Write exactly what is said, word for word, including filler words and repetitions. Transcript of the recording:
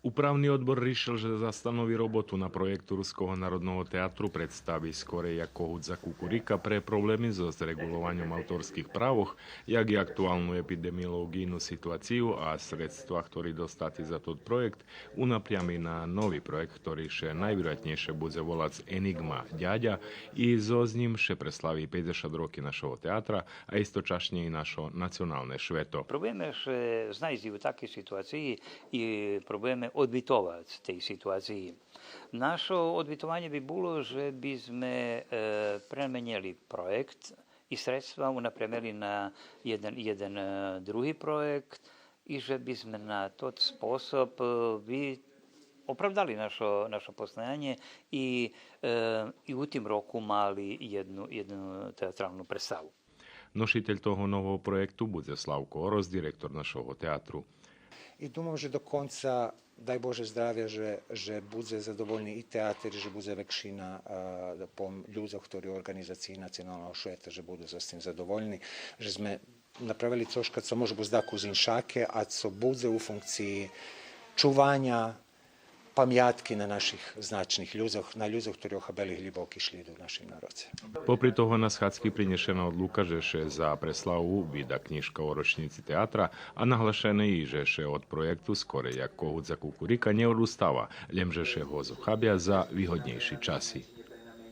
Управни одбор ришел же застанови роботу на проєкту Руского народного театру, представи скорей як когут закукурика пре проблеми зоз реґулованьом авторских правох, як и актуалну епидемиолоґийну ситуацию, а средства хтори достати за тот проєкт унапрями на нови проєкт хтори ше найвироятнєйше будзе волац Енигма дядя, и зоз нїм ше преслави пейдзешат роки нашого театра, а источашнє и нашо националне швето. Пробуєме ше знайсц у такей ситуациї и пробуєме одвитовац тей ситуациї. Нашо одвитованє би було же би зме, е, пременєли проєкт и средства унапрямели на єден, єден, е, други проєкт и же би зме на тот способ, е, би оправдали нашо, нашо постоянє и, е, и у тим року мали єдну, єдну театралну представу. Ношитель того нового проєкту будзе Славко Орос, директор нашого театру. И думам же до конца, дай Боже здравя, же, же будзе задовольни и театер, же будзе векшина, а, по людзох, хтори у орґанизациї националного швета, же буду зоз тим задовольни, же зме направели цошка цо може буц дакус иншаке, а цо будзе у функциї чуваня памятки на наших значних людзох, на людзох, хтори охабели глїбоки шлїд у нашим народзе. Попри того, на схадзки принєшена одлука же ше за преславу вида кнїжка о рочнїци театра, а наглашене и же ше од проєкту скорей як когут закукурика нє одустава, лєм же ше го зохабя за вигоднєйши часи.